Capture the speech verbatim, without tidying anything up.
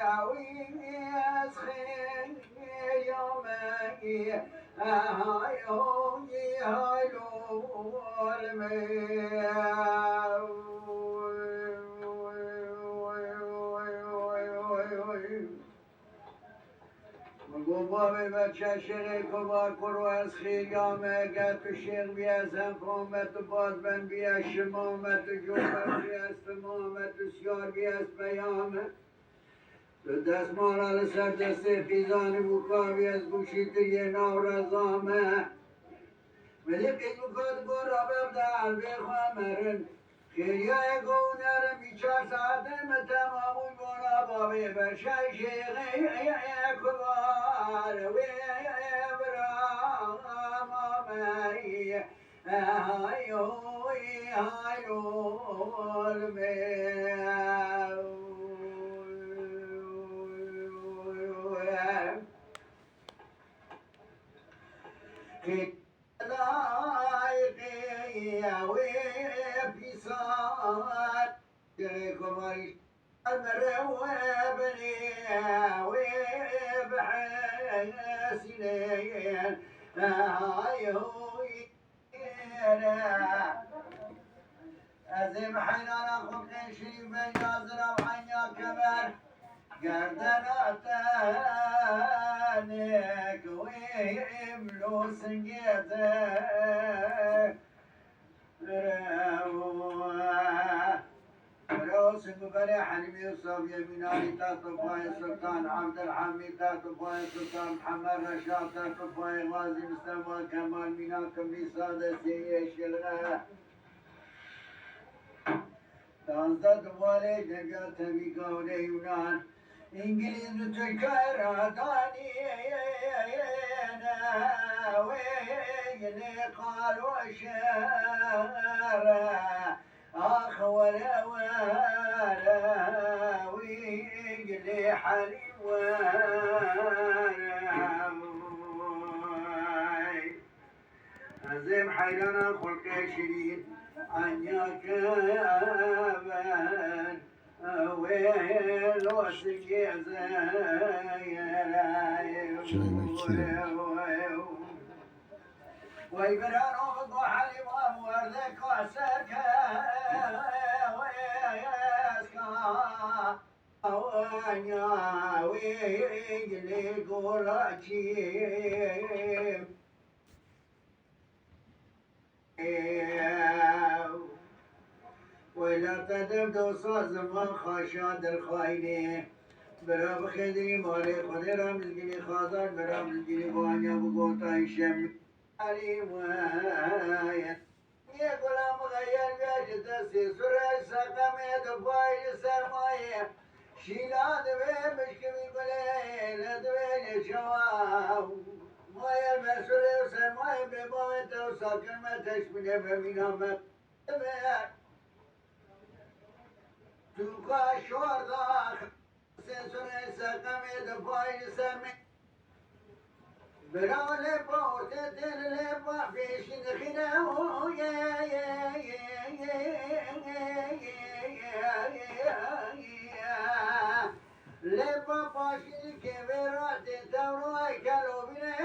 Ew ez xêriya me, hay hoyî hay lol me. Min got, bavê Berçe Şêxê Kovar kuro, ez xêriya me, ger tu şêx bî, ez hempa me, tu bazben bî, ez şima me, tu cober bî, ez tima me, tu siyar bî, ez peya me. Tu destmala li ser destê qîzanî bûka bî, ez gûşî tiriyê nav reza me. Milî qîz bûka di gora bev de elbê xwe merin. Xêriyayê go û nerin bî çar saetê min temam bû bona bavê Berçe Şêxê Kovar wê bira mame. Hay oy, hay lol me. Qît layqê wê pîsan. Komarî Emre we binê wê bihesînê. Hay oy. Ez ê bi heyrana xwe qên şirî beyna zirav enya kemer. Gerdena te nek wê mlo singê te. Bravo. Bravo, Singûberê Helîmê û Sabiye Mînanî, Tertopayê Sultan Abdulhamîd, Tertopayê Sultan Mihemed Reşad, Tertopayê Xazî Mistefa Kemal, Mîna Kimrî Sade, Sêyê Şilxe. Danzdeh Dubalê, Derya Tevî Gawdê Yûnan. Îngilîz bi Tirka re danîne wê yinê qalo şere. Ax were were wî yinê helî were. Ez êm heyrana xulqê şirîn, enya kevin, wê losingê zeyre. Çinê me kî ye? Wey birano bi guhelî wan werde ka serke, wey eska, wenya wey gilê gola çî. Wela te dev dosa ziman xaşa dirxayne. Bira bixêdirî malê Xwedê ra mizgînî xazar, bira mizgînî banya bigota îşem. Alî we. Yê gulam xeyal bêje destê sure seqemê di payî sermayê. Şîla divê mişkivî gulê li divê lê çawa. Mayê mesulê û sermayê bê bavê te û sakin me teşmînê be mîna me. Divê tu ka şor dax. Sê sure seqemê di payî sermê. Bira lepa ortê tê li lepa pêşî dixîne. Lepa paşî li kêvê ra tê tewra kelobîne.